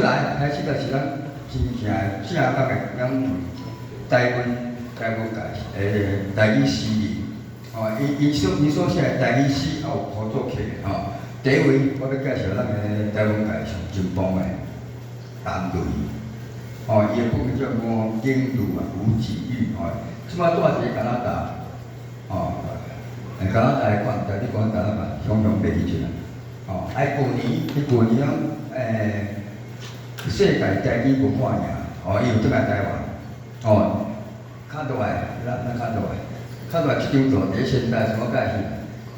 來，開始就是咱真正正港的咱台灣界台語詩人，吼，伊所寫的台語詩也有譜作曲的吼。第一位我欲介紹咱的台灣界上進步的陳雷，吼，伊的本名叫吳景如啊，吳子玉吼，這擺住佇加拿大，吼，加拿大的縣，台你講加拿大，雄雄袂記得啦，吼，啊，舊年，伊舊年攏世界台語文化營，吼，伊有轉來台灣，吼，看倒來，咱看倒來，看倒來這張圖佇咧現代是我佮伊翕，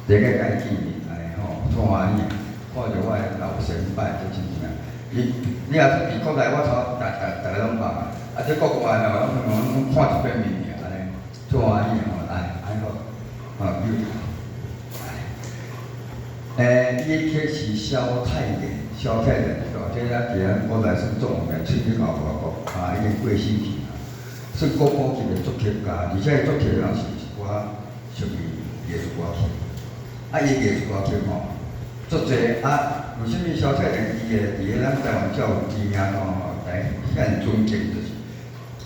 第一個佮伊見面，按呢吼，足歡喜，看著我的老前輩這真正，伊，你若說佇國內我頭逐逐個攏捌啊，啊這國外吼，攏看一遍面爾，按呢，足歡喜吼，來，按呢好，吼，伊的曲是蕭太蓮，蕭太蓮，哦，這咱佇咱國內算著名，喙齿厚外國，啊，已經過身去啊，算國寶級的作曲家，而且伊作曲的人是一寡屬於藝術歌曲，啊，伊藝術歌曲吼，足濟啊，為啥物蕭太蓮伊會佇咧咱台灣遮有知名度吼，來遐爾尊敬，就是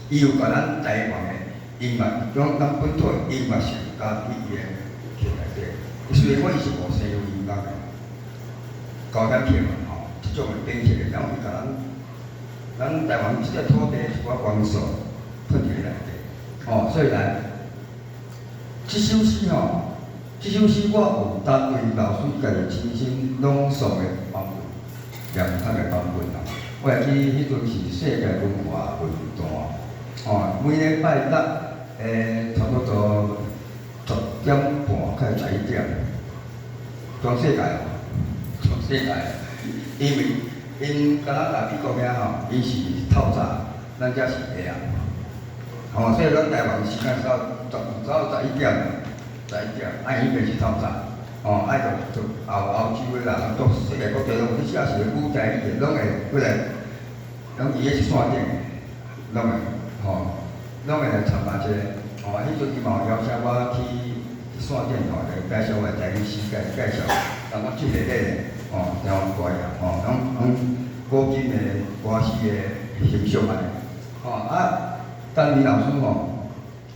伊有共咱台灣的音樂，講咱本土的音樂性加佇伊的曲內底。雖然講伊是無西洋音樂的，交響曲嘛吼，這種的編曲的，然後伊共咱台灣這個土地一寡元素混佇咧內底，吼，所以來這首詩吼，這首詩我有單位老師家己親身朗誦的版本，念讀的版本啦。我會記彼陣是世界文化論壇，吼，每禮拜六差不多10點半到11點，全世界哦，全世界，因為𪜶加拿大、美國遐吼，伊是透早，咱遮是下暗。吼，所以咱台灣時間到十早11點，十一點，啊，伊彼邊是透早。吼，啊，就歐洲的人，都世界各地攏，你只要是舞台語的，攏會過來，攏伊彼是線頂的，攏會，吼，攏會來參加這個。吼，彼陣伊嘛有邀請我去線頂吼來介紹我的台語詩介介紹，人講這個咧，吼，台灣歌謠，吼，攏古今的歌詞的形象按呢，吼啊，陳雷老師吼，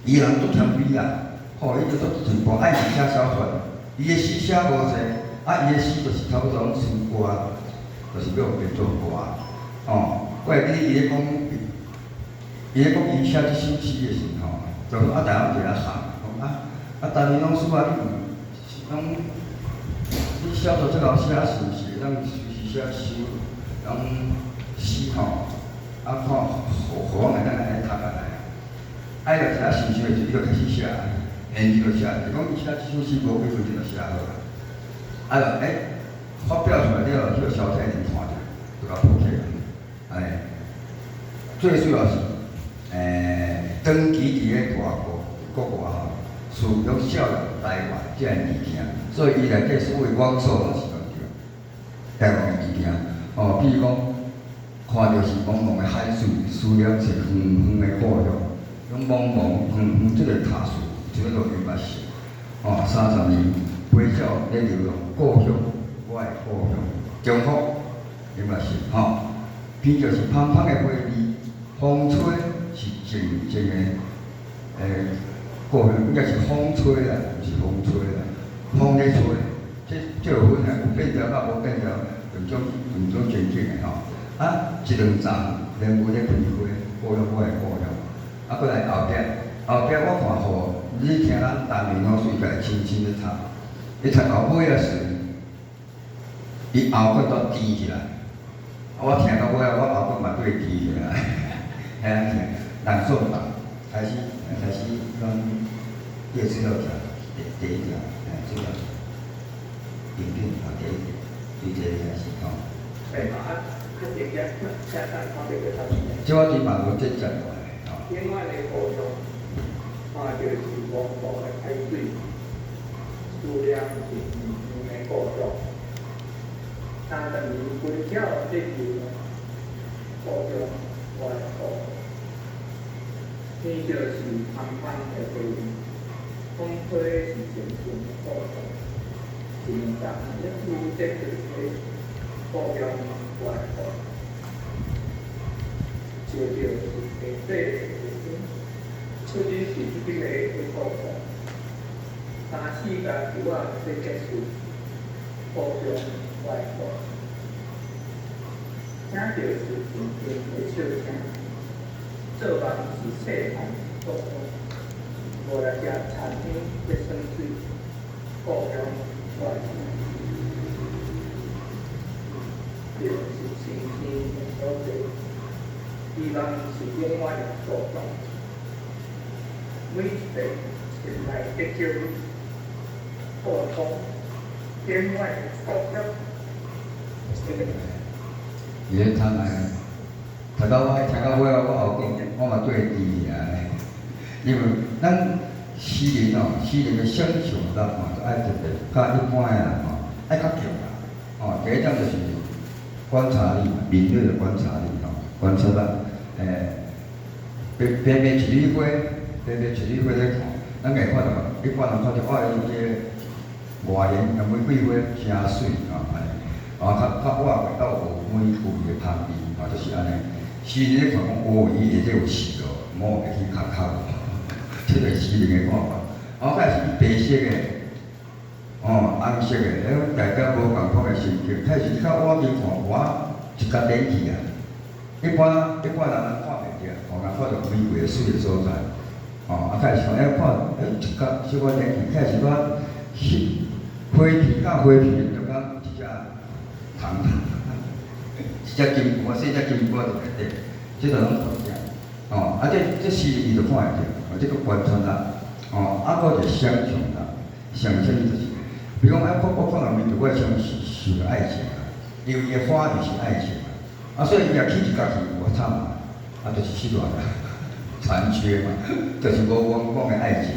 伊人足謙卑啦，吼，伊就足進步，愛是寫小說。伊的詩寫無濟，啊，伊的詩就是差不多攏詩歌，就是欲變做歌，吼。我會記得伊咧講伊寫這首詩的時陣吼，就啊，大家攏佇遐喊，講啊，啊，陳雷老師啊，你毋是講你寫作這𠢕寫，是毋是會當隨時寫一首攏詩吼？啊，看予阮會當按呢讀落來。啊，伊就一下想想的時陣，伊就開始寫。現時就寫，就講伊寫這首詩無幾分鐘就寫好啦。啊，就發表出來了後，去予蕭太蓮看著，就共譜起來。哎，最主要是，長期佇咧外國國外吼，思想少了台灣這个物件，所以伊內底所有元素攏是攏對台灣的物件。哦，比如講，看著是茫茫的海水，思念是遠遠的故鄉，用茫茫遠遠這個卡數。這個音樂是，哦，30年飛鳥咧流浪，故鄉，我的故鄉，中國音樂是吼，偏就是芳芳的花味，風吹是靜靜的，故鄉應該是風吹啦，毋是風吹啦，風咧吹，這有分啊，有變調佮無變調，兩種情景的吼。啊，一兩叢蓮霧咧開花，故鄉我的故鄉。啊，閣來後壁，後壁我看吼，你聽咱陳雷老師家己親身咧讀，伊讀到尾仔時，伊喉骨都甜起來。啊，我聽到尾仔，我喉骨嘛對甜起來，遐聽，朗誦版，開始，咱第資料條，第一條，哎，這個影片啊，第一條，對這個開始吼。哎，啊，較直接，請咱看這個頭先。這我佇嘛無這節落來，吼。另外的故鄉，看著是茫茫的海水，思念是遠遠的故鄉。30年飛鳥在流浪，故鄉我的故鄉。天就是芳芳的花，風吹是靜靜的故鄉。一兩叢蓮霧在開花，故鄉我的故鄉。燒著是地底的火，出日是彼個的故鄉。三四工球仔欲結束，故鄉我的故鄉。聽著是陣陣的笑聲，做夢是細漢的故鄉。無來食田香欲耍水，故鄉我的故鄉。著是神聖的所在，希望是永遠的故鄉。每一個前來得救，故鄉永遠的故鄉。伊咧唱來，讀到我聽到尾，我後講，我嘛對伊啊，因為咱詩人哦，詩人的想象力吼，就愛特別較一般的人吼，愛較強啦。哦，第一點就是觀察力，敏銳的觀察力吼，觀察力，白白白一縷花，白白一縷花咧看，咱會看著，一般人看著，哦，伊個外形玫瑰花誠媠吼，按呢，啊，較較活過到有玫瑰的香味，吼，就是按呢。詩人咧看講，哦，伊下底有刺哦，莫會去較較，這個詩人的看法。哦，開始伊白色的，哦，紅色的，彼大家無仝款的心境。開始較倚近看，哇，一角點去啊。一般人看袂著，吼，人看著玫瑰的媠的所在，哦，啊，開始看，欸，看，欸，一角小可點去，開始講，花皮佮花皮就敢一只蟲，一只金龜，細隻金龜佇內底，這就攏看見，哦，啊，這詩人伊就看會著，哦，這個觀察力，哦，啊，閣一個想象力，想象力就是，比如講，啊，我看人面對我想是想著愛情啊，因為伊的花就是愛情啊，啊，所以伊若起一角去，偌慘啊，啊，就是失戀啊，殘缺嘛，就是無完滿的愛情，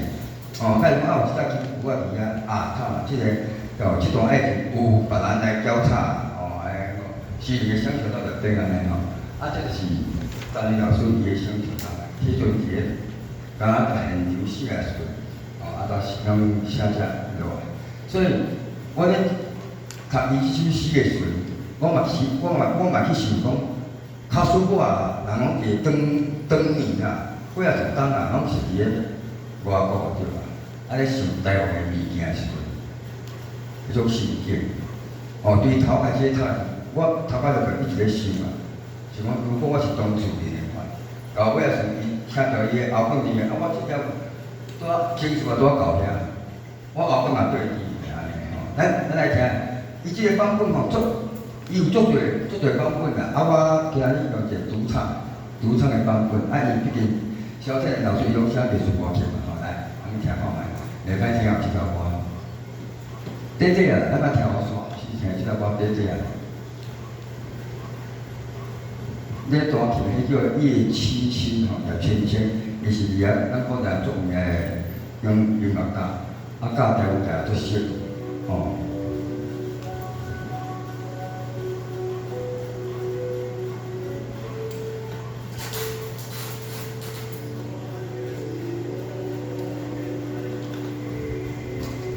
哦，假如講啊有一只金龜仔佇遐，啊，慘啊，這個哦，這段愛情有別人來交叉，哦，哎，詩人的想象力就變按呢吼，啊，這就是陳老師伊的想象力，彼陣佇咧，敢若在現場寫的時陣，哦，啊，到時間寫寫落來，所以我咧讀伊這首詩的時陣，我嘛去想講，假使我人攏佇當當年啊，幾仔十冬啊，攏是佇咧外國對吧？啊咧想台灣的物件的時陣，彼種心境，哦，對頭開始讀，我頭擺就一直咧想啊，想講如果我是當事人的話，到尾仔時伊聽著伊的後半句，啊，我這點拄仔情緒也拄仔到遐，我後轉也對伊按呢吼，咱來聽，伊這個版本吼足，伊有足濟足濟版本啦，啊，我今日用一個獨唱，獨唱的版本，啊，伊畢竟蕭翠蓮老師伊攏寫藝術歌曲嘛，吼，來，咱聽看覓，禮拜聽這首歌。短短啊，咱捌聽予煞，是聽這首歌短短啊。咧彈琴彼叫葉青青吼，葉青青，伊是佇遐咱國內足有名的音樂家，啊，教台語台足熟，吼。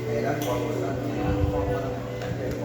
欸，咱歌咱聽歌。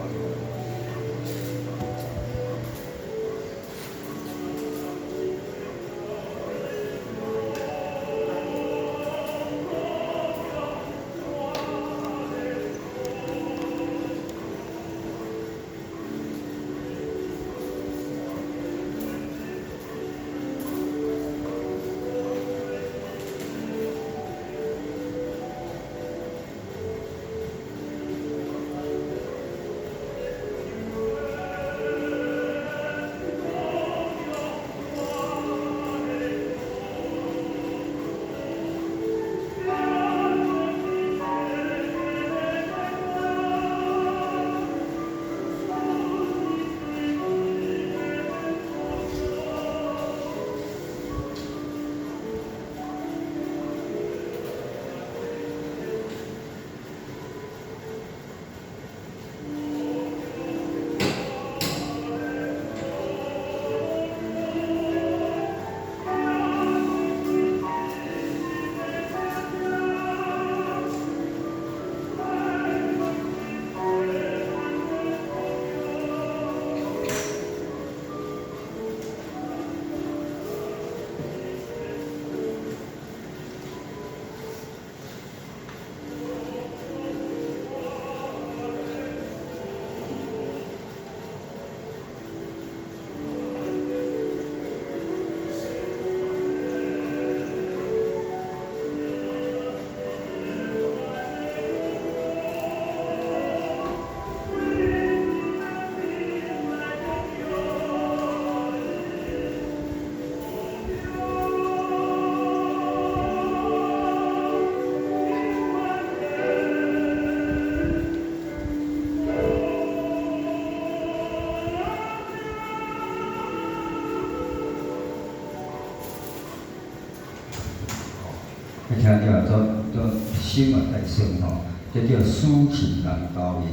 你聽著做做心嘛帶酸吼，這叫抒情男高音。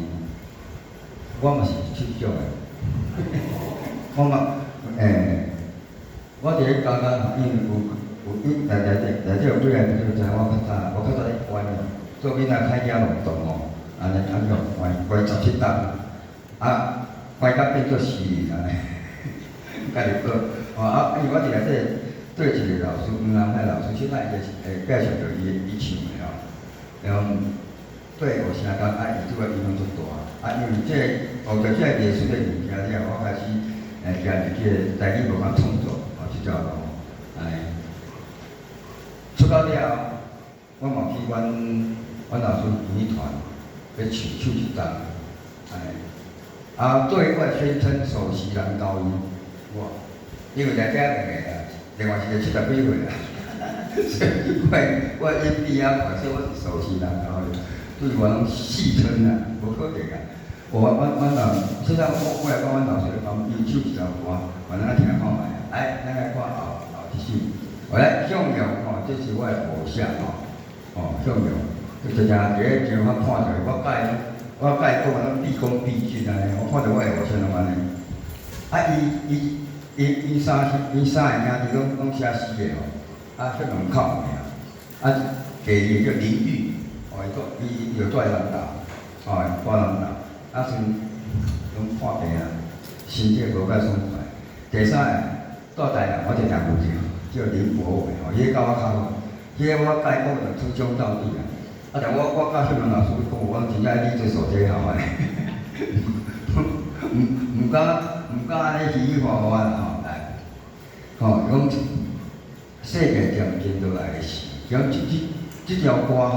我嘛是這種的，我嘛我佇咧感覺，因為有有內內底內底有幾個朋友知影我較早，我較早咧關哦，做囡仔開遐弄動吼，按呢按呢關關17冬，啊，關甲變做死人按呢，家己過，吼啊，因為我佇內底對一個老師，黃南海老師，小可會會介紹著伊伊唱的吼，然後對學聲感，啊，伊對我影響足大，啊，因為這個學著這個藝術的物件了後，我開始行入去個台語文化創作吼，這條路，按呢。出道了後，我嘛去阮阮老師演藝團欲唱唱一冬，按呢。啊，對外宣稱首席男高音，哇！因為內底兩個啊，另外一個70幾歲啊，所以我我音邊仔看說我是首席男高音，對我攏戲稱啊，無可能啊。我阮阮老，現在我我來講，阮老師講，伊唱一條歌，反正咱聽看覓啊。來，咱來看後後一首。我來向陽吼，這是我的偶像吼，哦，向陽，佢常常佇咧場我看著，我佮伊我佮伊講攏畢恭畢敬按呢，我看著我的偶像攏按呢。啊，伊伊伊伊三伊三个兄弟攏攏寫詩的吼，啊，向陽較有名。啊，第二個叫林玉，哦，伊住伊伊就住南投，哦，住南投，啊，算攏破病啊，身體無介爽快。第三個住台南，我就聽無著，叫林柏偉吼，伊個佮我較好，彼個我佮伊講就稱兄道弟啊。啊，但我我佮向陽老師講，我真正愛你這手這好按呢，毋毋敢毋敢按呢嘻嘻哈哈啦吼，來，吼，講世界漸進落來的時，講這這這條歌吼，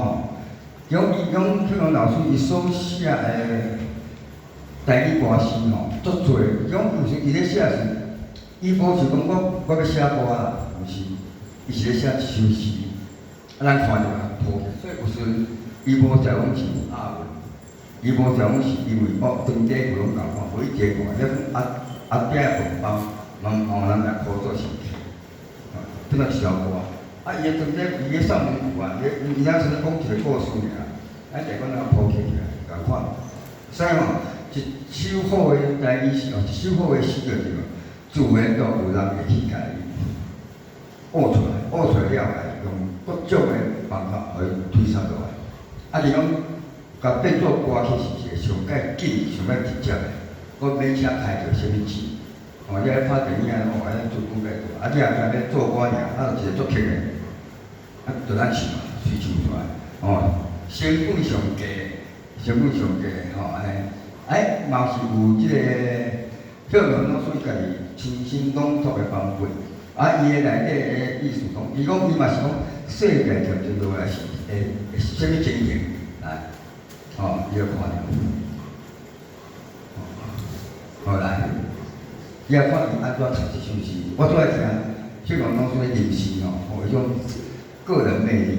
講伊講向陽老師伊所寫的台語歌詞吼，足濟，講有時伊咧寫時，伊無是講我我欲寫歌啦，毋是，伊是咧寫一首詩，啊，咱看著抱所以有時伊無在講是押韻，伊無在講是因為哦長短句攏仝款，無一定看，遐阿阿鼎的文班，嘛吼人來合作是，變做一條歌。啊，伊的長短句，伊的送文句啊，伊伊咱只是講一個故事爾，咱就講咱鋪起來仝款。所以吼，一首好的台語詩哦，一首好的詩就是自然就有人會去共伊學出來，學出來了後，用各種的方法予伊推捒落來。啊，是講共變做歌曲是一個上蓋緊、上蓋直接的，閣免車開著啥物錢。哦，你愛拍電影哦，安呢資本較大，啊，你若干欲做歌爾，啊，就一個作曲的，啊，就咱唱嘛，隨唱出來，哦，成本上低，成本上低，吼，按呢，哎，嘛是有這個向陽老師家己親身朗讀的版本，啊，伊的內底的意思講，伊講伊嘛是講世界漸進落來是會會是啥物情形，來，吼，你來看著，好來。你也看伊按怎讀這首詩，我最愛聽向陽老師的吟詩吼，有彼種個人魅力。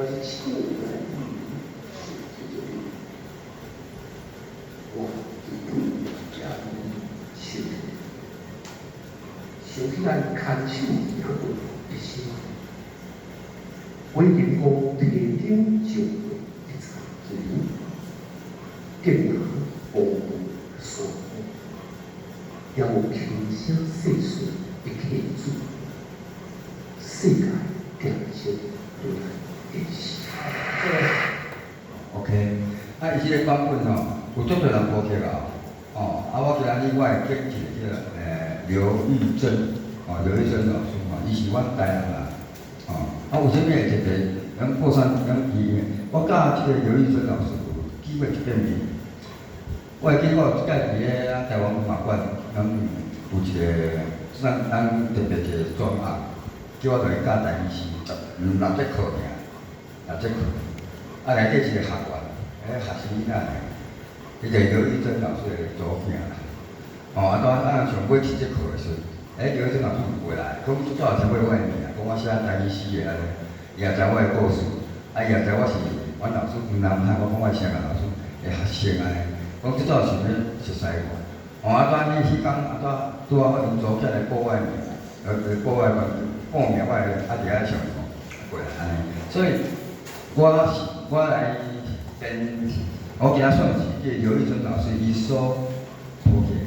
我是唱來我想想起咱牽手行過一生，偉人公提頂上過一層橋，劍南步步山也有輕聲細說的客子，世界漸漸落來的時。 OK，啊，伊這個版本吼，有足濟人譜曲啊，哦，啊，我今日我會激一個叫劉玉珍，哦，劉玉珍老師吼，伊是阮台南人，哦，啊，有啥物會特別？咱過山咱伊，我佮這個劉玉珍老師有機會一見面。我會記我有一擺佇咧咱台灣文化館，咱有一個咱咱特別一個專案，叫我落去教台語詩，六節課爾，六節課。啊，內底一個學員，彼個學生囡仔爾，伊就是劉玉珍老師的查某囝啦。哦，啊，當啊上尾一節課的時陣，欸，劉玉珍老師過來，講足早聽過我的名，講我寫台語詩的按呢，伊也知我的故事，啊，伊也知我是阮老師吳南漢，我講我是啥個老師的學生按呢，講足早時咧熟似我，哦，啊，拄彼彼工啊，拄拄好𪜶組起來報我的名，報我的報名我的，啊，佇遐上課過來按呢，所以我是我來編，我今仔算是這劉玉珍老師伊所譜起的。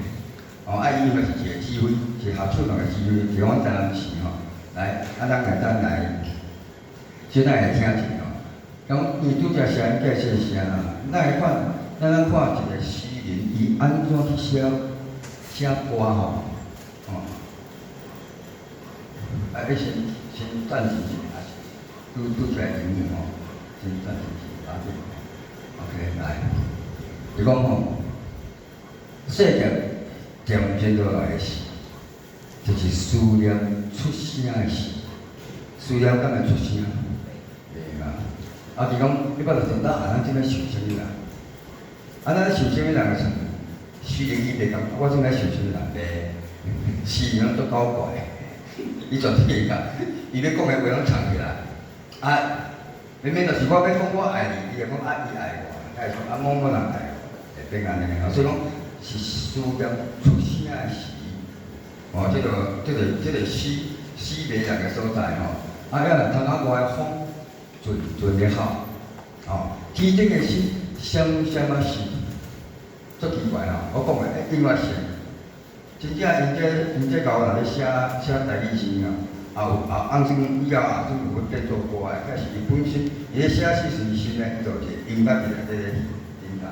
哦，啊，伊嘛是一個指揮，是合唱團的指揮，佇阮台南市吼。來，啊，咱來咱來，小等來聽一下吼。講伊拄才聲音介細聲啦，咱來看，咱來看一個詩人，伊按怎去寫寫歌吼？哦，啊，你先先暫停一下，拄拄才熒幕吼，先暫停一下，啊，OK，來，伊講吼，世界恬靜落來的時，就是思念出聲的時。思念敢會出聲？袂嘛。啊，伊講，你捌就是咱啊，咱這擺想啥物人？啊，咱想啥物人的時陣，詩人伊袂感覺，我這擺想啥物人？袂，詩人足古怪，伊絕對會講，伊欲講的話攏藏起來。啊，明明就是我欲講我愛你，伊會講啊，伊愛我，伊會講啊，某某人愛我，會變按呢。所以講是思念出聲的時，哦，這個詩詩迷人的所在吼。啊，了若窗仔外的風陣陣咧吼，哦，天頂的星閃閃仔閃，足奇怪吼！我講的音樂性，真正𪜶這𠢕人咧寫寫台語詩啊，也有也按算以後也算有變做歌的，但是伊本身伊咧寫詩時時呢，伊就有一個音樂佇內底咧叮當，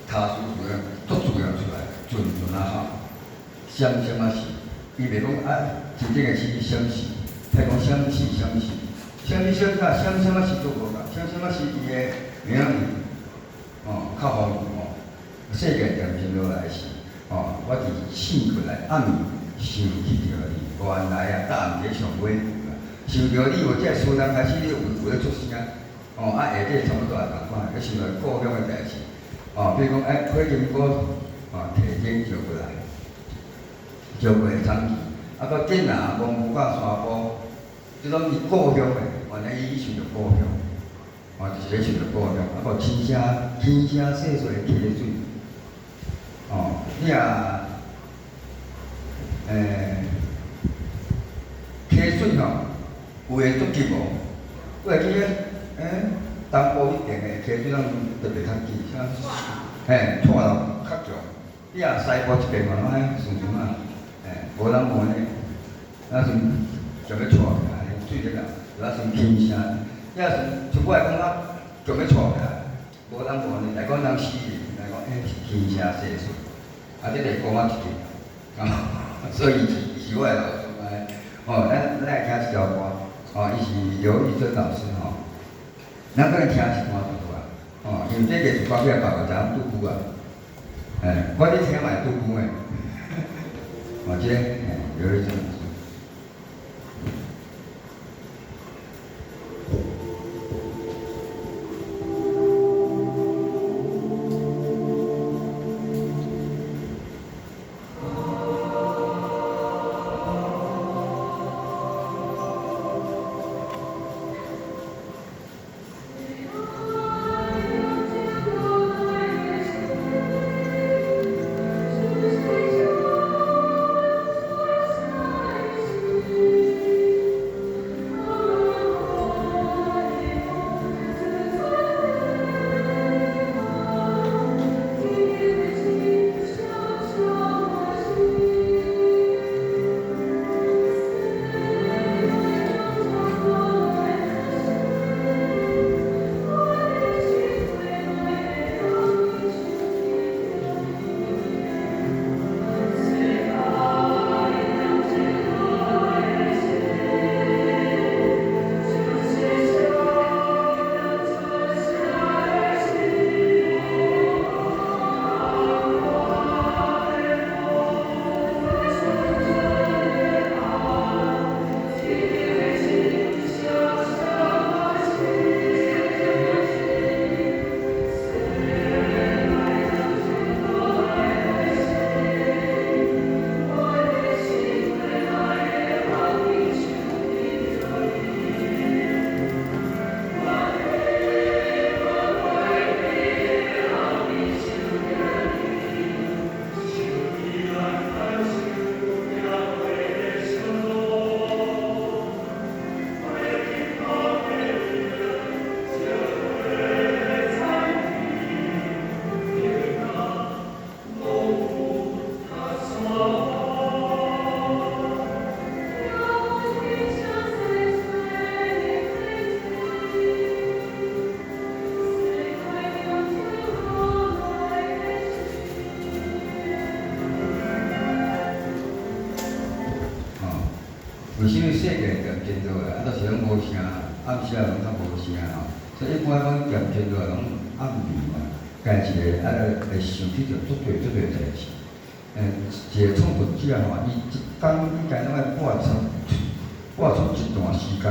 他書自然足自然出來，陣陣仔吼，閃閃仔閃，伊袂講啊，真正的詩閃閃，他講閃閃閃閃，閃閃甲閃閃仔閃都無仝，閃閃仔閃伊的名字，哦，較豐富吼。世界恬靜落來時，哦，我佇醒過來，暗暝想起著你，原來啊，逐暗佇咧上尾，想著你有這個思念開始，你有咧出聲，哦，啊下底差不多也仝款，咧想著故鄉的代誌，哦，比如講，欸，火金姑，哦，提燈招過來，招過來早起，啊，閣見人王母甲山坡，這攏是故鄉的，原來伊想著故鄉，哦，就是咧想著故鄉，啊，閣輕聲輕聲細細的溪水。哦，你若，欸，溪水吼，有會足急無？我會記得，欸，東部彼邊的溪水攏特別較急，啥，嘿，掣落較強。你若西部這邊嘛，攏按呢順順啊，欸，無人無呢，那陣強欲掣起來，水咧啦，有那陣輕聲，你若是像我來講啊，強欲掣起來，無人無呢，來講人死哩，來講欸輕聲細水，啊，這個講我一句，啊，所以伊是我的老師按呢，哦，咱來聽這條歌，哦，伊是劉玉珍老師吼，咱閣來聽一段就好啊，哦，因為這個是歌曲別個知影拄久啊，欸，我咧聽嘛會拄久的，哦，這個，欸，劉玉珍老師。為啥物細個恬靜落來，啊，都是攏無聲，暗時啊攏較無聲吼。所以一般講恬靜落來攏暗暝嘛，家一個啊會想起著足濟足濟代誌。一個創作者吼，伊一工應該攏愛撥出一段時間，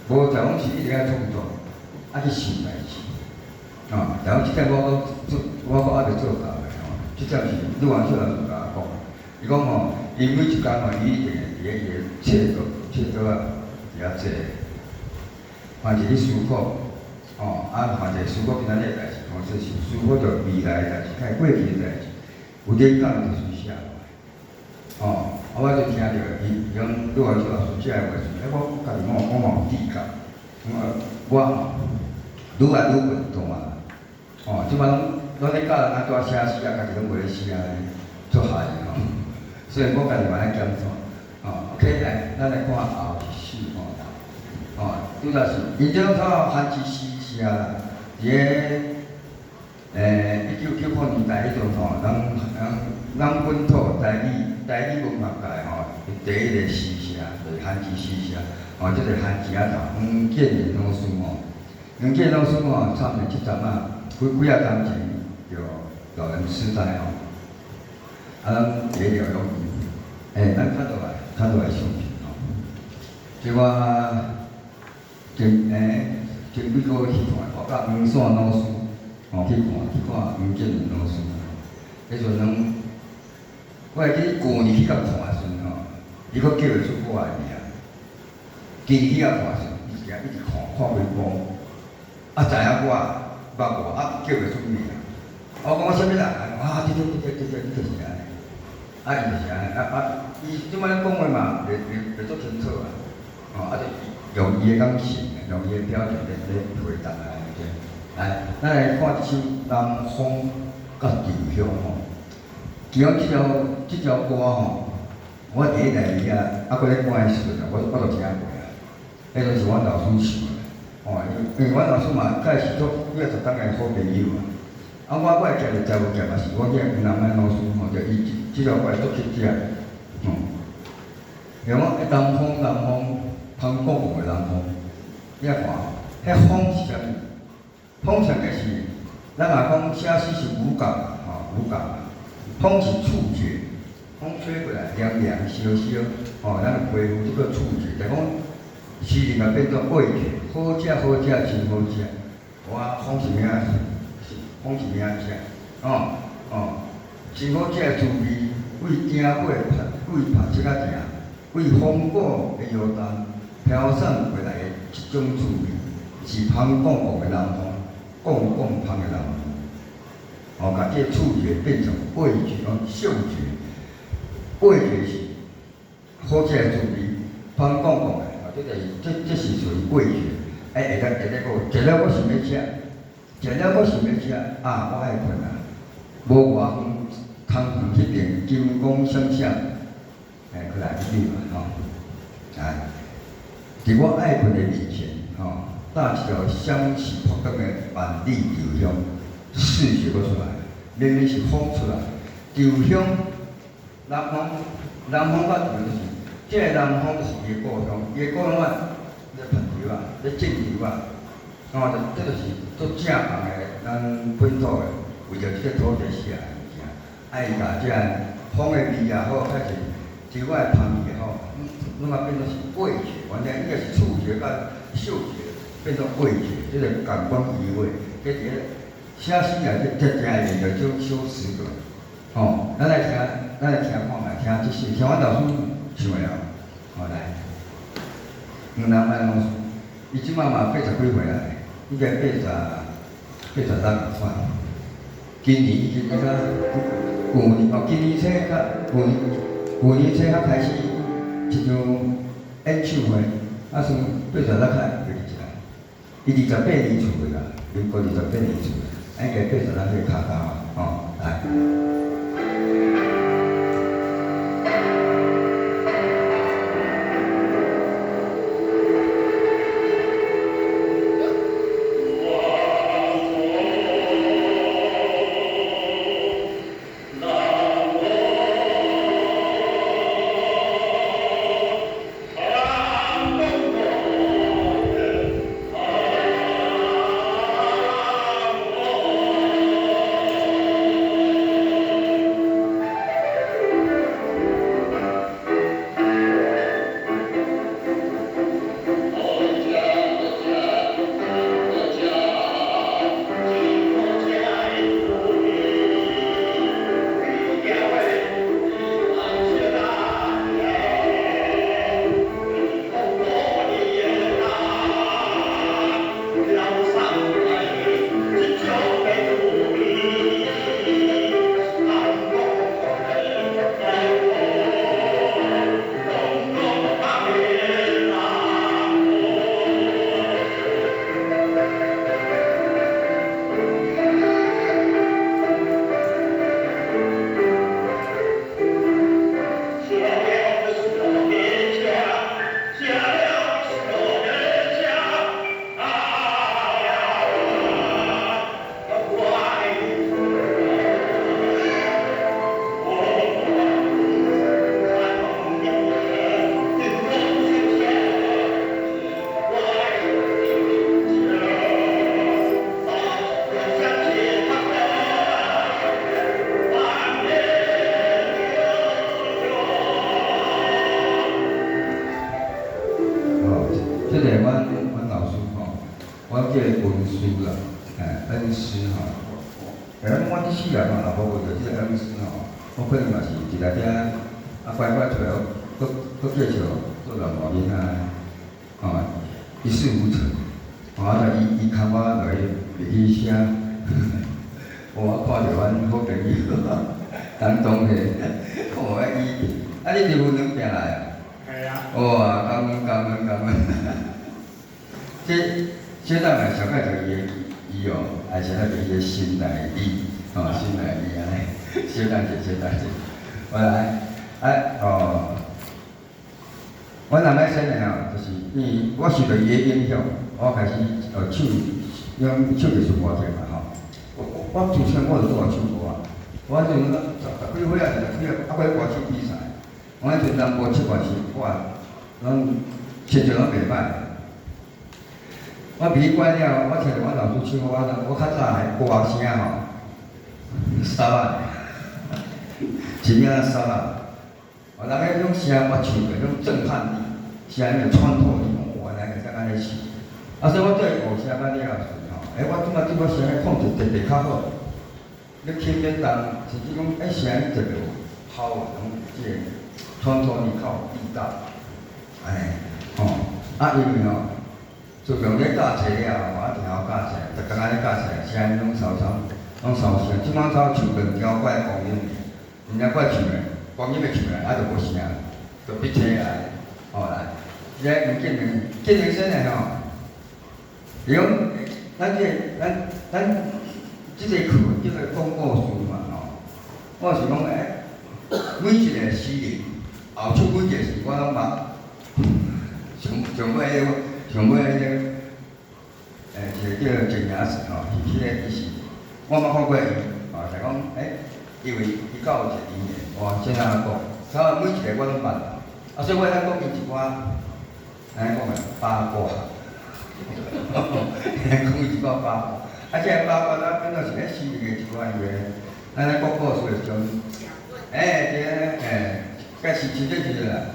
無就講是一直愛創作，愛去想代誌。哦，然後這點我閣做，我閣猶未做到的吼。這點是呂元秀老師共我講，伊講吼，伊每一工吼，伊一定會佇咧伊的冊桌冊桌仔佇遐坐，凡是去思考，吼，啊，凡是思考今仔日的代誌，吼，這是思考著未來的代誌，較過去的代誌，有靈感就隨寫落來。吼，啊，我就聽著伊伊講呂元秀老師這个話時，欸，我家己我嘛有智覺，我吼愈來愈笨惰啊。吼，這擺攏攏咧教人按怎寫詩啊，家己攏無咧寫，足害的吼。所以我家己嘛愛檢討。吼，OK，來，咱來看後一首吼。吼，拄才是，𪜶這攏透過韓之詩社啦，佇咧1990年代彼陣吼，咱本土台語文學界吼，第一个詩社就是韓之詩社，吼，這個韓之仔頭黃建仁老師吼，黃建老師吼，差毋多這陣仔。幾幾仔工前著老人痴呆吼，啊，咱佇咧療養院，欸，咱較落來，較落來相片吼。這我前幾個月去看，我佮黃山老師吼去看黃建仁老師。彼陣攏，我會記舊年去共看的時陣吼，伊閣叫袂出我的名。今年去共看的時陣，伊一直看，看規晡，啊，知影我。捌我啊，叫袂出名。我講我啥物人啊？對對對對對，你就是按呢。啊，伊就是按呢。啊啊，伊這擺講話嘛，袂袂足清楚啊。哦，啊，就用伊的感性，用伊的表情咧回答啊，對。來，咱來看這首《南風佮稻香》吼。其中這條歌吼，我佇咧內裡啊，啊，閣咧看的時陣，我就聽過啊。彼陣是阮老師唱的。哦，因為阮老師嘛，佮伊是做幾仔十冬的好朋友啊。啊，我的劍就食無劍嘛，是我囝吳南安老師吼，就伊這條歌足乞食，吼。像講南風南風，潘公公的南風，你來看，彼風是啥物？風上個是，咱若講寫詩是五感吼，五感。風是觸覺，風吹過來涼涼燒燒，吼，咱的皮膚這個觸覺，就講詩人啊變做味覺，好食好食真好食。我風是啥？風是啥食？哦哦，真好食的滋味，為鼎尾為拍七仔埕，為風鼓的搖動飄散過來的一種滋味，是芳公公的南風，公公芳的南風。哦，共這個觸覺變成味覺哦，嗅覺，味覺是好食的滋味，芳公公的，哦，這就是這是屬於味覺。哎，會當閣食了閣想欲食，食了閣想欲食，啊，我愛睏啊，無偌遠，窗園彼邊金光閃閃，哎，過來你嘛吼，來，佇我愛睏的面前，吼，搭一條閃爍發光的萬里稻香，視覺閣出來，明明是風出來，稻香，南風，南風甲稻就是，這个南風就是伊的故鄉，伊的故鄉啊，咧曝稻啊，咧種稻啊，吼，這就是足正棒的咱本土的，為著這个土地寫的物件，愛共這个風的味也好，還是稻仔的香味也好，攏啊變做是味覺，原來伊個是觸覺佮嗅覺變做味覺，這個感官移位，這佇咧寫詩內底真正會用著這種修辭格，吼，咱來聽看覓，聽這首，聽阮老師唱的哦，吼來，黃南安老師，伊這擺嘛八十幾歲啊，應該86款。今年已經較舊年哦，今年初較舊年初較開始一場演唱會，啊算86塊就一來，伊28年厝的啦，民國28年厝的，應該86歲跤跤嘛，吼，來。南這個阮老師吼，我叫伊恩師啦，恩師吼。我這世人吼，若無遇著這個恩師吼，我可能嘛是佇內底啊，乖乖出來，閣閣繼續做老大囡仔，吼，一事無成。啊，就伊伊牽我落去袂去寫，我看著阮好朋友，當中的，哦，伊，啊，你佇雲南行來啊？係啊。哇，感恩感恩感恩！這小等來小解著伊的伊哦，還是那個伊的心內意，吼，心內意按呢，小等者，小等者，我來，啊哦，阮阿媽生的吼，就是因為我受著伊的影響，我開始學唱，用唱藝術歌曲嘛吼。我自細我就做愛唱歌啊，我迄陣十十幾歲啊，十幾歲啊，閣咧歌手比賽，我彼陣南部七月時，我攏親像攏袂歹。我袂去管了，我聽著阮老師唱歌，我較早的歌聲吼，沙啊，真正沙啊！哦，人彼種聲我唱過，種震撼力，聲音的穿透力，原來會當按呢唱。啊，所以我對學聲甲了時吼，我感覺對我聲音控制特別較好。你輕免重，甚至講聲音特別有好，種這個穿透力較有力道，按呢，吼，啊，因為吼。自從咧教冊了後，我定好教冊，逐工按呢教冊，聲音攏沙沙，攏沙聲。這擺走唱兩條怪光陰的，毋知怪唱的，光陰的唱的，啊就無聲，就逼起來，吼來。這吳建榮，建榮先生吼，伊講，咱這個咱咱這個課叫做講故事嘛吼。我是講每一個詩人後出幾個詩我攏捌，上上尾彼個。上尾彼個，一個叫鄭雅子吼，彼個伊是，我捌看過伊，吼，就講，因為伊佮有一個姻緣，哇，這樣講，所以每一個我攏捌，啊，所以我會當講伊一寡，按呢講的八卦，講伊一寡八卦，啊，這個八卦咱變做是咧詩人的一寡伊的，咱咧講故事的時陣，對，該是真正是啦，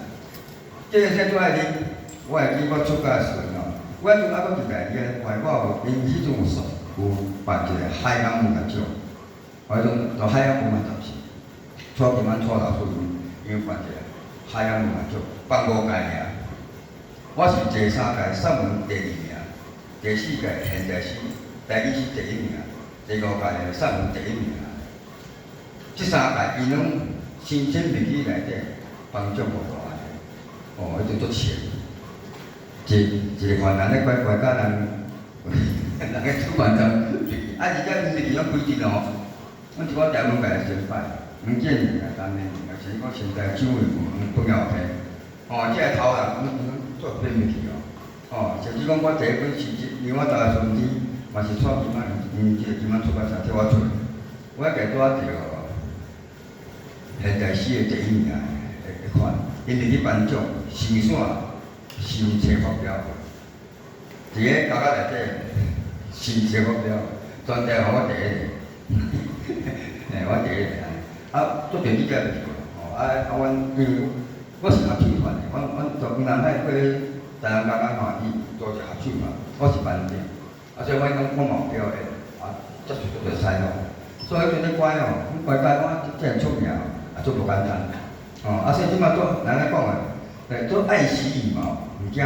這個說做愛啉。我會記我出家的時陣吼，我彼陣猶閣佇內底，我有𪜶彼陣有說有辦一個海洋文學獎，彼陣到海洋文學雜誌，蔡金安蔡老師𪜶辦一個海洋文學獎，辦五屆爾。我是第三屆散文第二名，第四屆現代詩台語詩第一名，第五屆的散文第一名。這三屆伊攏申請入去內底頒獎予大的，哦，彼陣足笑。一一個越南咧乖乖甲人，人個出版社，啊，而且𪜶入去攏規定哦，阮一寡台灣界的先輩，黃建榮啊、陳明啊，是講現在蔣渭文、彭耀培，哦，這個頭人攏做編入去哦，哦，甚至講我第一本詩集《楊我大孫子》，嘛是蔡金安𪜶這個金安出版社替我出，我家拄仔著現代詩的第一名的款，𪜶入去頒獎，上線。先冊發表，佇个家家內底先冊發表，全台灣我第一個，嘿，我第一個，啊，足濟記者去吼，啊啊，阮因為我是合唱團的，阮阮從南海過台南家家吼，伊組織合唱團，我是班長，啊，所以阮講我嘛有表演，啊，接受足濟採訪，所以彼陣咧乖吼，乖乖我這樣出名，啊，足無簡單，哦，啊，所以這擺做人咧講的，做愛惜羽毛。毋驚，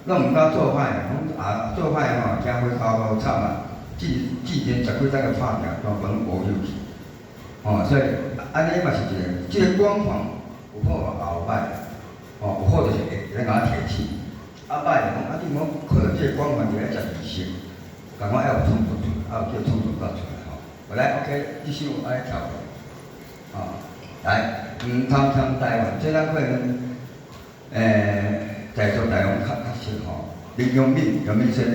攏毋敢做歹，講啊做歹吼，驚火燒夠慘啊！進進前十幾載個拍拼，全部攏烏有去。吼，所以按呢嘛是一個，這個光環有好也有歹，吼，有好就是會會當共我提起，啊歹就講啊，你毋好靠著這個光環佇咧食利息，共款愛有創作出來，愛有這個創作家出來吼。好來，OK，這首愛跳過，吼，來，毋通欠台灣，這咱可能，在座大家較較熟吼，林陽敏，陽敏先生，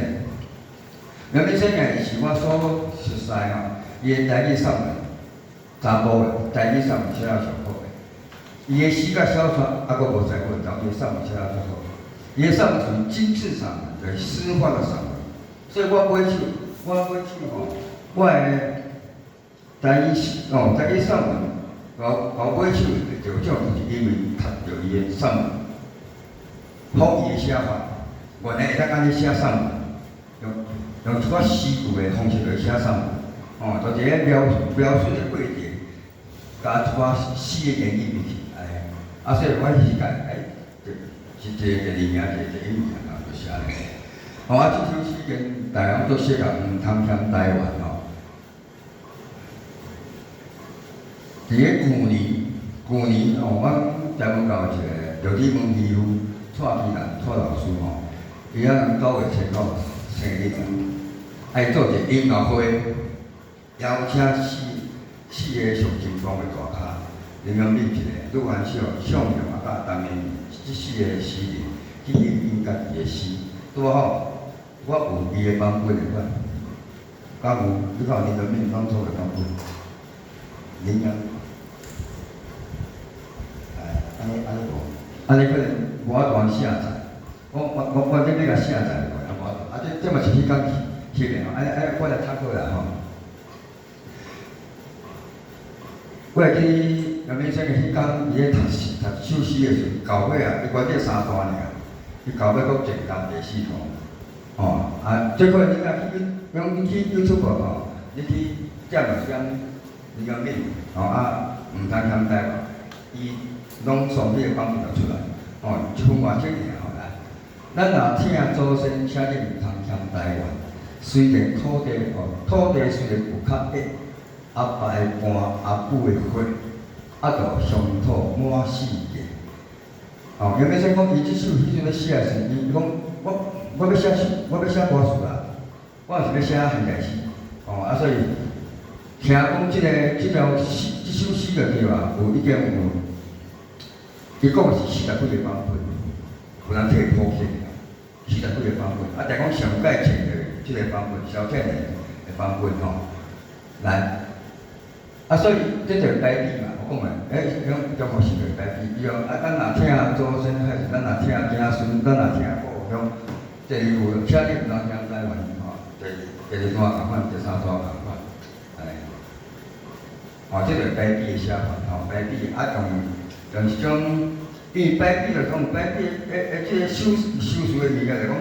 陽敏先生伊是我所熟悉吼，伊的台語散文，查埔的台語散文寫了上好的，伊的詩佮小說猶閣無才過，但伊的散文寫了足好。伊的散文屬於精緻散文，就是詩化的散文。所以我買手，我買手吼，我的台語詩哦，台語散文，𠢕買手的得獎，就是因為讀著伊的散文。好伊的寫法，原來會當按呢寫散文，用一寡詩句的方式來寫散文，哦，就佇咧描述的過程，加一寡詩的言語入去，哎，啊，所以我彼時間，哎，就是一個第二名，一個第一名，啊，就寫咧。哦，啊，這首詩跟大家都寫甲毋通嫌台灣吼。佇咧舊年哦，阮台文教一個廖志文師傅，蔡其南蔡老師吼，伊仔9月初九生日啊，伊做一個音樂會，邀請四個上成功的大咖，林良敏一個，呂韓少、向陽啊，佮陳明，這四個詩人去吟吟家己的詩，拄好我有伊的版本的款，敢有？你看林良敏當初的版本，林良。按呢按呢無，按呢可能無法度下載。我這欲共下載落來，啊無法度。啊這嘛是彼工翕的吼，按呢按呢我來讀過啦吼。我會記楊明生彼工佇咧讀詩讀首詩的時陣，到尾啊，伊關鍵三段爾，伊到尾閣漸江第四段。吼，啊，這可能你若去用去 YouTube 吼，你去點落點林良敏，吼啊，毋通嫌台灣，伊攏從彼個版本就出來，吼，一分外鐘爾吼來。咱若疼祖先，請你毋通嫌台灣。雖然土地吼，土地雖然有較矮，阿爸的肝，阿母的血，啊，著鄉土滿世界。吼，楊明生講，伊這首彼陣咧寫的時，伊講我欲寫我欲寫歌詞啦，我毋是欲寫現代詩，吼啊，所以聽講這個這條詩，這首詩內底啊，有已經有。伊講的是四十幾個版本，有人提譜起來，四十幾個版本。啊，但講上蓋前的這個版本，蕭倩蓮的版本吼，來，啊，所以這就是台語嘛，我講的，欸，講中國是就是台語，伊講啊，咱若疼祖先，還是咱若疼子孫，咱若疼故鄉，第二句，請你毋通嫌台灣吼，第二段仝款，第三段仝款，哎，吼，這就是台語的寫法，吼，台語啊用一種，因為排比來講，排比欸這個修辭的物件來講，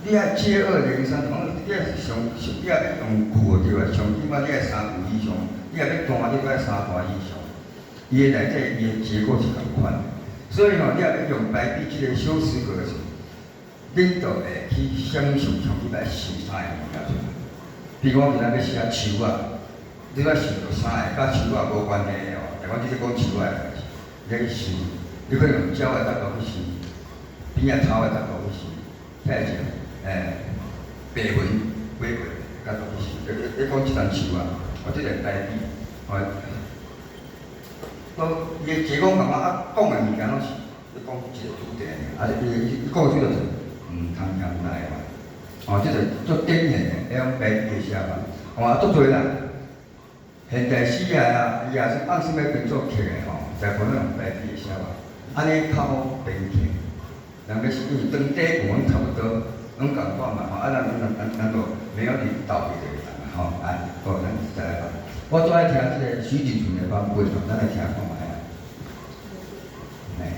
你愛接二連三，講你愛上上，你若欲用句對吧？上起碼你愛三句以上，你若欲段，你愛三段以上。伊的內底，伊的結構是仝款的。所以吼，你若欲用排比這個修辭格時，恁就會去想象上起碼想三个物件出來。比如講，今仔欲寫樹仔，你欲想著三个佮樹仔無關係的哦。我只是講樹仔的代誌，你去想，你可能用鳥的角度去想，邊仔草的角度去想，遐是白雲飛過的角度去想，你講這層樹啊，哦，這個台語，哦，都伊的結構感覺啊，講的物件攏是咧講一個主題爾，啊，伊講的主題就是毋通嫌台灣，哦，這個足典型的彼種排比的寫法，哦，啊，足濟啦。現代詩啊，伊也是按啥物編作曲的吼，大部分用排比的寫法，按呢較好編曲。人欲是因為長短句攏差不多，攏仝款嘛吼，啊，咱就沒有佇鬥比就會當啊吼，來，好，咱再來講。我最愛聽這個徐錦純的版本，咱來聽看覓啊。嘿。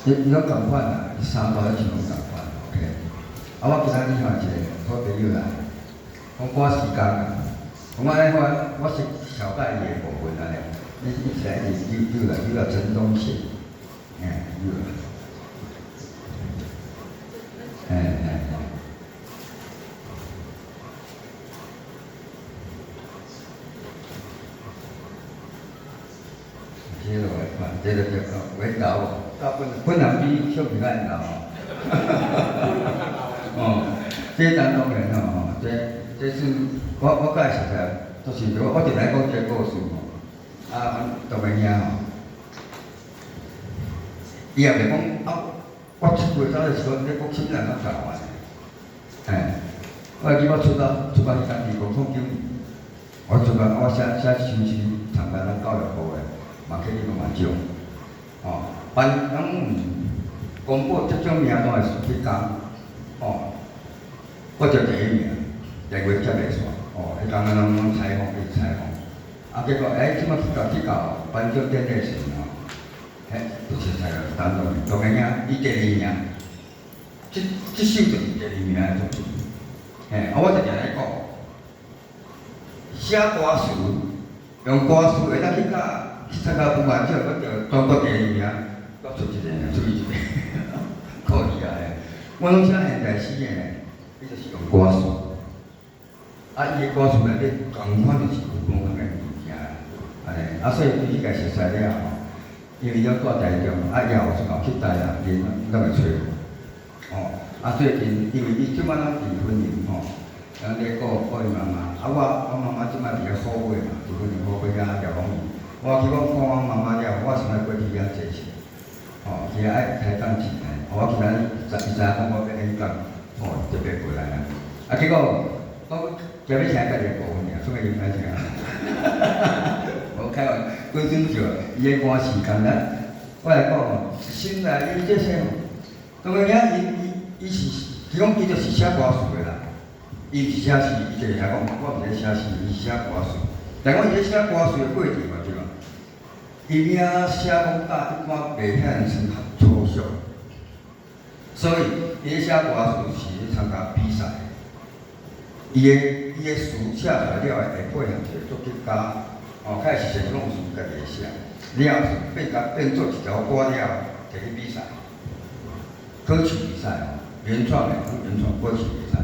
伊伊攏仝款啦，伊三大彼是攏仝款，OK。啊，我今仔日吼一个好朋友來，講趕時間啊，講按呢我我是小介伊的部分按呢，你你起來是又又來又來陳東賢，嘿，又來，嘿嘿嘿。這個來看，這個叫做緣投，甲本本人比小平較緣投吼。哦，這當當然吼，這這是我我介實在，就是我我直來講這個故事吼。啊，阮杜明兄吼，伊也袂講啊，我出過走就是講，你國親人較台灣的，嘿，我會記我出到出發彼工2009年，我出發我寫寫一首詩參加咱教育部的。嘛去你嘛獎，哦，頒獎公布得獎名單的時彼工，哦，我得第一名，電話接袂煞，哦，彼工咱攏攏採訪去採訪，啊，結果欸，這擺去到去到頒獎典禮時吼，嘿，就是採訪當中杜明兄，伊第二名，這這首就是第二名的作品，嘿，啊，我就定咧講，寫歌詞，用歌詞會當去甲。去參加文華獎，我得全國第二名，我出一個，出一個，可厲害！我攏寫現代詩的，伊就是用歌詞，啊，伊的歌詞內底仝款就是有文學的物件，按呢，啊，所以對彼個熟悉了吼，因為伊攏住台中，啊，以後有去台南，𪜶攏會揣我，哦，啊，最近因為伊這擺攏佇雲林吼，人咧顧顧伊媽媽，啊，我我媽媽這擺佇咧虎尾嘛，佇雲林虎尾遐廖鳳儀。我去講看阮媽媽了，我想愛過去遐坐下，吼，去遐愛開講一下。我今仔日伊知影講我欲演講，吼，特別過來啊。啊，結果我今日請家己部分爾，出去啉奶茶。無開玩，規陣笑，伊咧趕時間啦。我來講吼，心內伊這些吼，當然伊伊伊是，伊講伊就是寫歌詞的啦。伊毋是寫詩，伊就是遐講，我毋是咧寫詩，伊是寫歌詞。但講伊咧寫歌詞的過程嘛，對吧？伊名寫講甲一般袂遐爾抽象，所以伊咧寫歌詞是咧參加比賽。伊的伊的詞寫出來了後，會配合一個作曲家，哦，開始先攏是家己寫，了後變甲變做一條歌了，摕去比賽，歌曲比賽哦，原創的，原創歌曲比賽。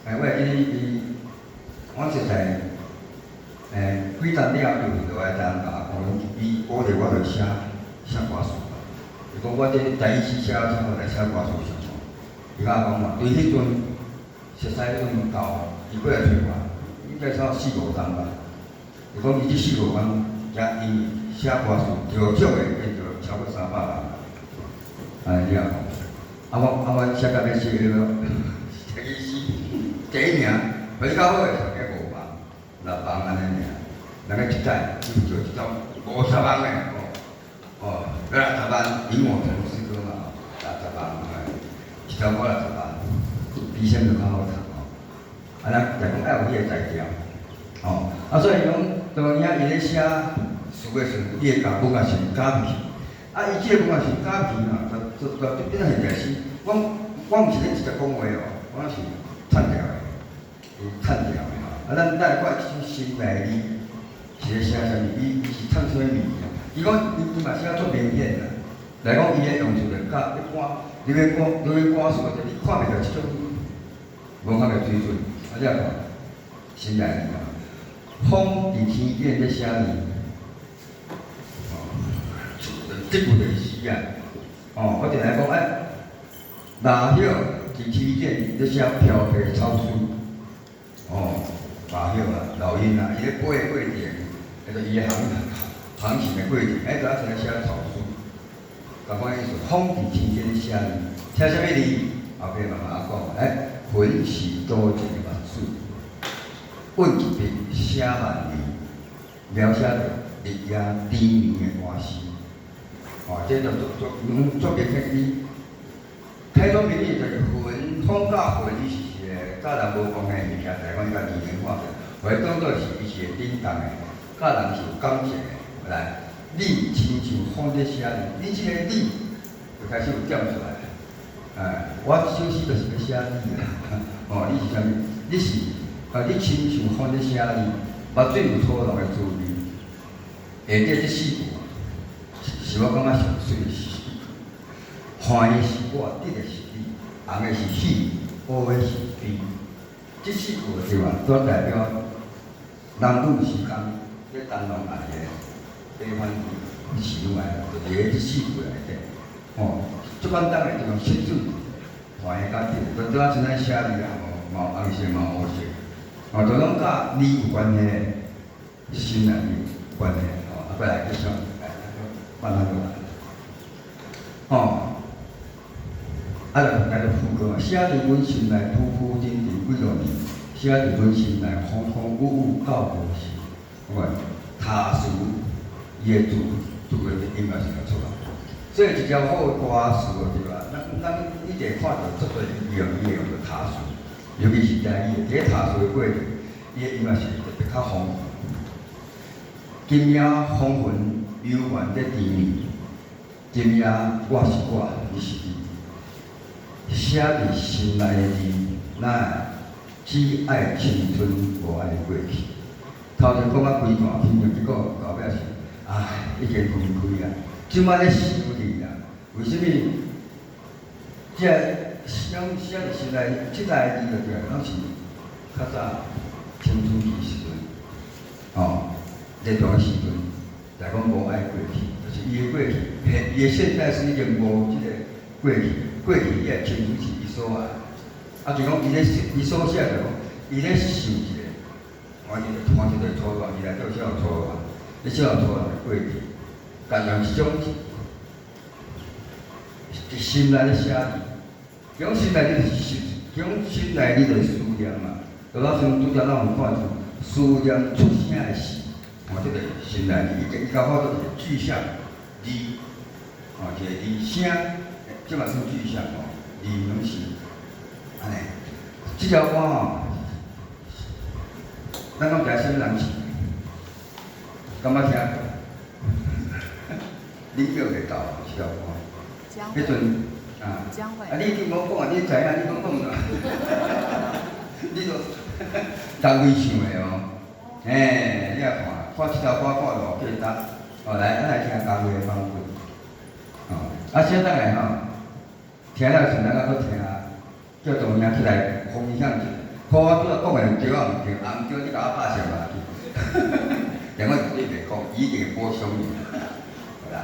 哎，我會記得伊，我實在。欸，幾冬了後，伊就落來台南共我講，伊鼓勵我來寫寫歌詞。伊講我這台語詩寫了真好，來寫歌詞上好。伊共我講嘛，對彼陣熟似彼陣到，伊過來揣我，應該差四五冬吧。伊講伊這四五冬，才伊寫歌詞得獎的變做超過300人。按呢你也講，啊我啊我寫甲欲死彼個，台語詩第一名，比較好的大概五萬。六萬按呢爾，人家一擺就做一張50萬的哦，哦，六十萬，螢火蟲之歌嘛，六十萬，哎，一首歌六十萬，比啥物都較好趁哦。啊，咱就講愛有彼個才調，哦，啊，所以講當影伊咧寫詞的時陣，伊會共文學性加入去，啊，伊這個文學性加入去嘛，就就就變成現代詩。我我毋是咧直接講話哦，我是唱調的，有唱調的。啊，咱咱來看這首心內字是咧寫啥物？伊伊是唱啥物物件？伊講伊伊嘛寫足明顯啦。來講，伊咧用出來佮一般，你欲歌你欲歌詞，你看袂著這種文學的水準。啊，你來看心內字啊，風佇天頂咧寫字，哦，這句就是詩啊。哦，我定來講，哎，蠟葉佇天頂咧寫飄飛草書，哦。蠟葉啊，老鷹啊，伊咧飛的過程，彼個伊的航航行的過程，哎，就啊像咧寫草書，仝款意思，風佇天頂咧寫字，寫啥物字？後壁慢慢講，哎，魂是多情的目子，問一筆寫萬字，描寫著日夜纏綿的歌詩。哦，這就做做嗯做明顯伊開宗明義就是魂，風佮魂，伊是一個佮人無關係的物件，來講伊共二元化者，互伊當做是伊是會振動的，佮人是有感情的。來，你親像風咧寫字，你這個你，就開始有點出來。哎，我這首詩就是欲寫你啦，哦，你是啥物？你是啊，你親像風咧寫字，目水有粗濃的滋味。下底這四句，是我感覺上媠的詩。歡的是我，得的是你，紅的是喜，烏的是悲。這四句對吧？都代表男女之間咧談戀愛的悲歡喜怒哀樂，就佇咧這四句內底。吼，足簡單的，就用色水歡的佮得，就拄仔像咱寫字啊，嘛有紅色，嘛有烏色，吼，就攏佮你有關係，心內有關係，吼，啊，過來繼續，來，慢慢來，吼，啊，就來就副歌嘛，寫佇阮心內浮浮沉沉幾若年，寫佇阮心內風風雨雨到何時？我看他詞伊的字字的音樂是會出來。所以一條好的歌詞對吧？咱一定看著足濟用，伊會用著他詞，尤其是台語的，佇咧他詞的過程，伊的音樂是特別較豐富。今夜風雲猶原咧甜蜜，今夜我是我，你是你，寫佇心內的字，哪會只愛青春，無愛過去。頭前講啊規段聽著，結果後壁是，唉，已經分開啊。這擺咧想你啦，為啥物？這寫寫佇心內，這個字就對，攏是較早青春期時陣，吼，熱戀的時陣，來講無愛過去，就是伊的過去，現伊的現在是已經無這個過去，過去伊的青春是伊所愛，啊，就講伊咧伊所寫就講，伊咧想一個，看一個看一個初戀，伊內底有寫有初戀，咧寫有初戀的過去。共樣一種佇心內咧寫字，這種心內你就是心，這種心內你就是思念嘛。就老像拄才咱有看出思念出聲的時，吼，這個心內伊伊甲我做一個具象字，吼，一個字聲，這嘛算具象吼，字攏是按呢。這條歌吼，咱敢知影啥物人唱？敢捌聽過？你叫袂到這條歌？彼陣啊，啊，你已經無講啊，你知影，你講講啥？你都陳慧唱的哦，嘿，你也看，看這條歌看偌價值，哦，來，咱來聽嘉慧的版本，哦，啊，小等下吼，聽了時咱閣閣聽，叫導演起來分享一下，看我拄仔講的對抑毋對，啊毋對，你共我拍上來去，連我自己袂講，伊一定會補充你，來。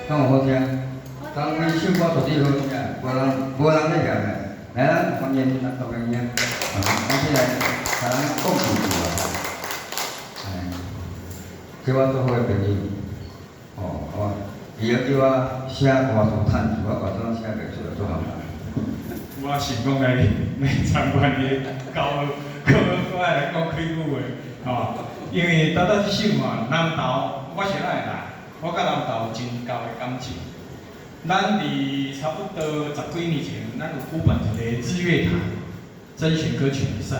敢有好聽？陳慧唱歌絕對好聽，無人咧念的，來咱歡迎咱當然啊，我進來共咱講幾句啊，哎，這我做好的朋友，哦，好啊，伊要叫我寫歌詞趁錢，我歌詞攏寫袂出來，做好難。我想講來參觀伊教，閣愛來講幾句話，吼，因為拄拄這首嘛，南投我是哪會來？我佮南投有真厚的感情。咱佇差不多十幾年前，咱有舉辦一個日月潭甄選歌曲比賽，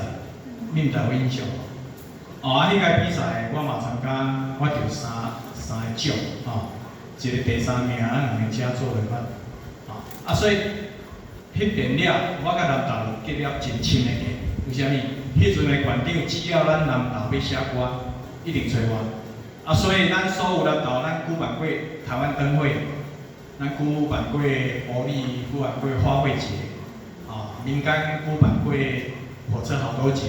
你毋知有印象無？哦，啊，彼個比賽我嘛參加，我得三個獎，吼，一個第三名，啊，兩個佳作的款，吼，啊，所以彼邊了，我佮南投結了真深的緣。為啥物？彼陣的縣長只要咱南投欲寫歌，一定揣我。啊，所以咱所有南投，咱舉辦過台灣燈會，咱舉辦過埔里，舉辦過花卉節，啊，民間舉辦過火車好多節，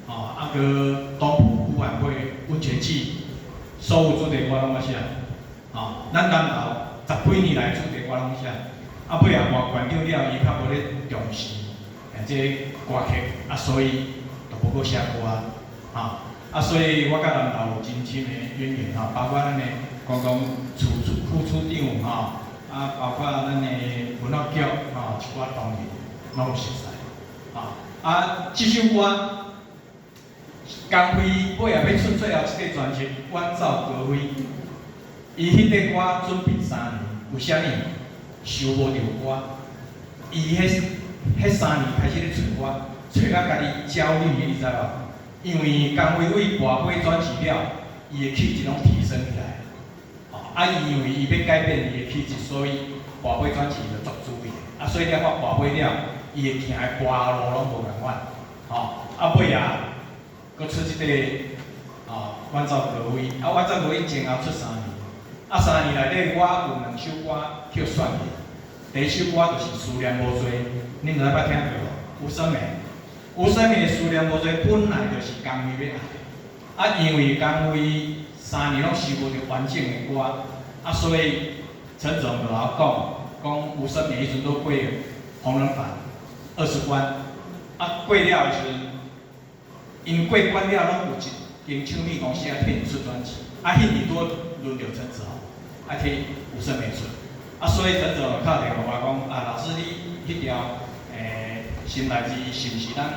啊，啊，閣東埔舉辦過溫泉季，所有主題我攏捌寫。啊，咱南投十幾年來主題我攏寫。啊，尾仔換縣長了，伊較無咧重視，這歌曲，啊，所以就無閣寫歌啊。啊，所以我佮南投有真深的淵源吼，包括咱的公共處處副處長吼，啊，包括咱的文化局吼，一寡同仁攏有熟似。啊，啊，這首歌，江輝尾仔欲出最後這個專輯《遠走高飛》，伊彼塊歌準備3年，為啥物？收無著歌，伊彼3年開始咧揣歌，揣到家己焦慮的，你知無？因為江輝為跋杯專輯了，伊的氣質攏提升起來。啊，伊因為伊欲改變伊的氣質，所以跋杯專輯就足注意。啊，所以了我跋杯了，伊的行的歌路攏無仝款。吼，啊尾仔，閣出這個啊，遠走高飛，啊，遠走高飛前後出三年，啊，三年內底我有兩首歌去選去。第一首歌就是思念無罪，恁毋知捌聽過無？吳森美，吳森美的思念無罪本來就是江輝欲愛，啊，因為江輝3年攏收無著完整的歌，啊，所以陳總就共我講，講吳森美彼陣都過紅人榜20關，啊，過了的時陣，𪜶過關了，攏有一間唱片公司愛替𪜶出專輯，啊，彼年拄輪著陳子豪，愛替吳森美出。啊，所以陳總就敲電話我講，啊，老師你彼條心內字是毋是咱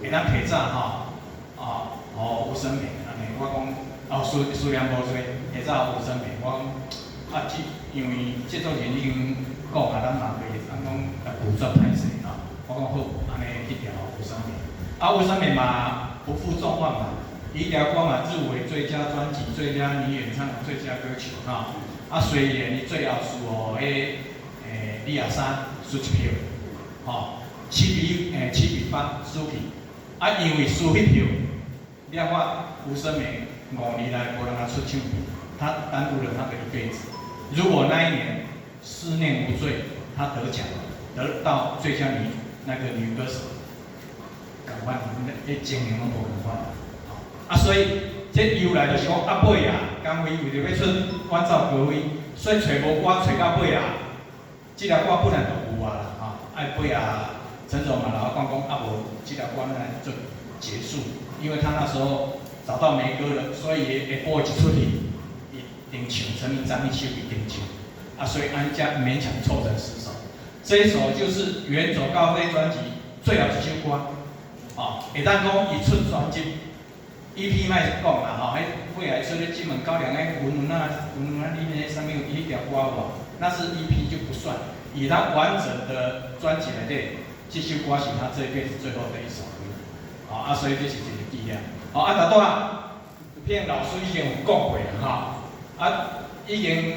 會當提早吼？啊，予吳森美按呢，我講，哦，思念無罪，提早予吳森美，我講，啊，這因為製作人已經講啊，咱嘛袂當講拒絕歹勢吼。我講好，按呢彼條吳森美，啊，吳森美嘛不負眾望嘛，伊條歌嘛入圍最佳專輯、最佳女演唱、最佳歌曲吼。啊，雖然伊最後輸予彼李亞莎輸一票，吼，7比8輸去。啊，因為輸彼票，了我吳森美5年來無人通出唱片，他耽誤了他的一輩子。如果那一年思念無罪，他得獎，得到最佳女那個女歌手，仝款，彼情形攏無仝款。啊，所以這由來就是講，啊尾啊，江輝為著欲出遠走高飛，所以揣無歌揣到尾啊，這條歌本來就有啊啦，吼，啊尾啊，陳總嘛來我講講，啊無這條歌咱來做結束，因為他那時候找到沒歌了，所以下晡一出去，伊定唱陳明章一首伊定唱，啊，所以按才勉強湊成10首，這一首就是遠走高飛專輯最後一首歌，哦，會當講伊出專輯。EP 莫講啦吼，彼尾來出咧金門高粱彼雲雲啊，雲雲啊裡面彼啥物有彼條歌無？那是 EP 就不算，以他完整的專輯來底，這首歌是他這輩子最後的一首歌，好啊，所以這是一個紀念。好啊，拄拄啊，騙老師已經有講過啦吼，啊，已經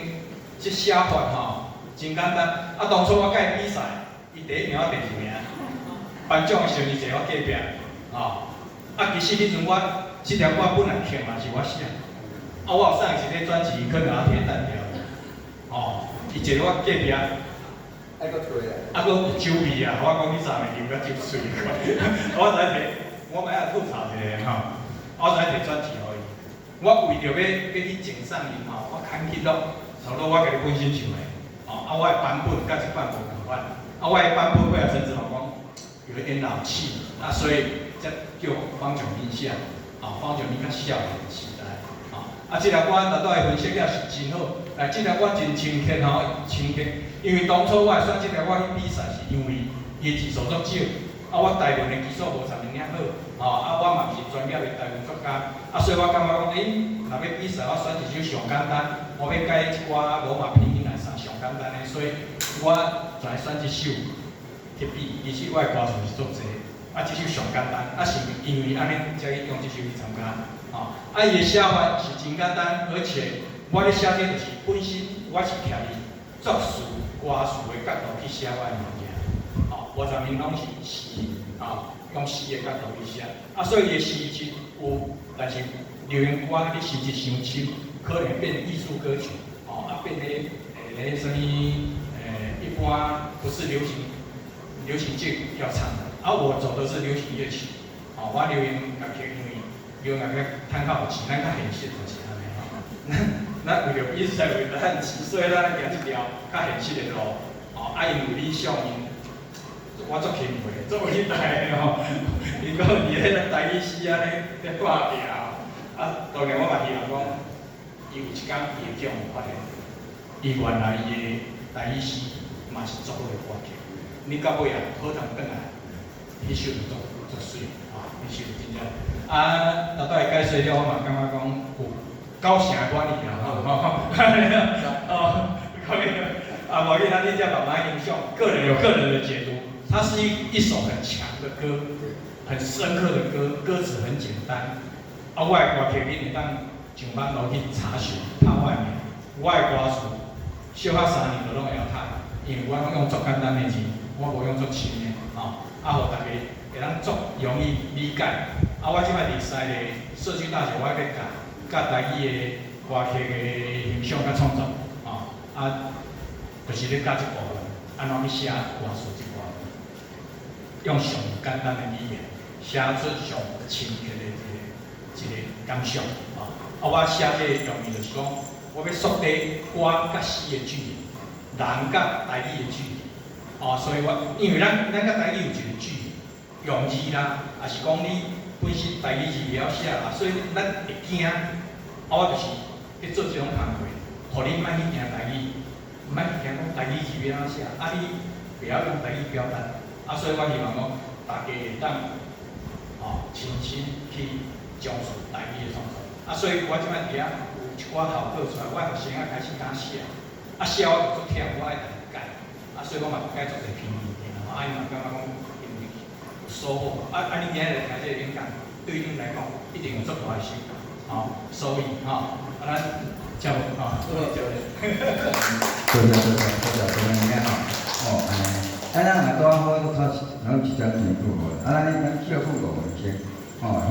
這寫法吼真簡單。啊，當初我佮伊比賽，伊第一名，我第二名，頒獎的時陣伊坐我隔壁，吼，啊，其實彼陣我。這條歌本來曲嘛是我寫，啊，我有送伊一個專輯，可能予提單掉，哦，伊坐我隔壁，愛閣吹啊，啊，閣有酒味啊，我講你昨暝啉甲酒醉，我知提，我嘛愛吐槽一下吼，我知提專輯予伊，我為著欲去贈送伊吼，我砍去落，差不多我家己本身唱的，吼，啊，我的版本佮這版無仝款，款。啊，我的版本尾仔陳子龍講有一點老氣，啊，所以才叫方炯鑫寫，啊，方炯鑫較少年時代，啊，啊，這條歌達到的分析了是真好，來，這條歌真親切吼，親切，因為當初我會選這條歌去比賽，是因為伊的字數足少，啊，我台文的基礎無啥物爾好，吼，啊，我嘛毋是專業的台文作家，啊，所以我感覺講，欸，若欲比賽，我選一首上簡單，我欲改一寡羅馬拼音來啥上簡單的，所以我就來選這首去比。其實我的歌詞是足濟，啊，這首上簡單，啊，是因為按呢才去用這首去參加，吼，啊，伊的寫法是真簡單，而且我咧寫這就是本身我是徛佇作詞歌詞的角度去寫我的物件，吼，吳十明攏是詩，吼，用詩的角度去寫，啊，所以伊的詩質有，但是流行歌你詩質傷深，可能變藝術歌曲，吼，啊，變咧欸啥物一般不是流行界要唱的，啊，我走的是流行樂曲，吼，我流行樂曲因為流行樂曲趁較有錢，咱較現實就是按呢吼。咱為著比賽為著趁錢，所以咱行這條較現實的路，吼，啊，因為李相因，我足欽佩，足偉大的吼。伊講佇咧咱台語詩按呢咧掛徛，啊，當然我嘛希望講，伊有一工伊會叫人發現，伊原來伊的台語詩嘛是足好的歌曲。你到尾啊，好通轉來，彼首就足足媠，吼，彼首真正。啊，頭拄仔解說了，我嘛感覺講有九成滿意啦，吼，哦，可以，啊，無要緊，咱你遮慢慢欣賞，個人有個人的解讀。它是一首很強的歌，很深刻的歌，歌詞很簡單。啊，我的歌曲恁會當上網路去查詢，拍我的名，我的歌詞小可3年就攏會曉讀，因為我攏用足簡單的字，我無用足深的，吼，啊，予大家會當足容易理解。啊，我這擺佇西麗社區大學，我欲教教台語的歌曲的欣賞佮創作，吼，啊，就是咧教這部分，按怎去寫歌詞這部分，用上簡單的語言寫出上深刻的一個感想，吼。啊，我寫這個用意就是講，我欲縮短歌佮詩的距離，人佮台語的距離，哦，所以我因為咱佮台語有一個距離，用字啦，抑是講你本身台語字袂曉寫啦，所以咱會驚。啊，我就是去做這種工課，予你莫去驚台語，莫去驚講台語字欲按怎寫，啊，你袂曉用台語表達，啊，所以我希望講大家會當，吼，親身去從事台語的創作。啊，所以我這擺佇遐有一寡效果出來，我的學生仔開始敢寫，啊，寫我就足忝，我愛共伊改，啊，所以我嘛改足濟篇物件，啊，伊嘛感覺講因為有收穫，啊啊，你今日來聽這個演講，對恁來講一定有足大的收穫，吼，所以吼，啊，咱接落吼，接落。多謝多謝多謝多謝你吼，哦，按呢，啊，咱若拄好頭咱一點鐘拄好，啊，咱歇睏5分鐘，吼。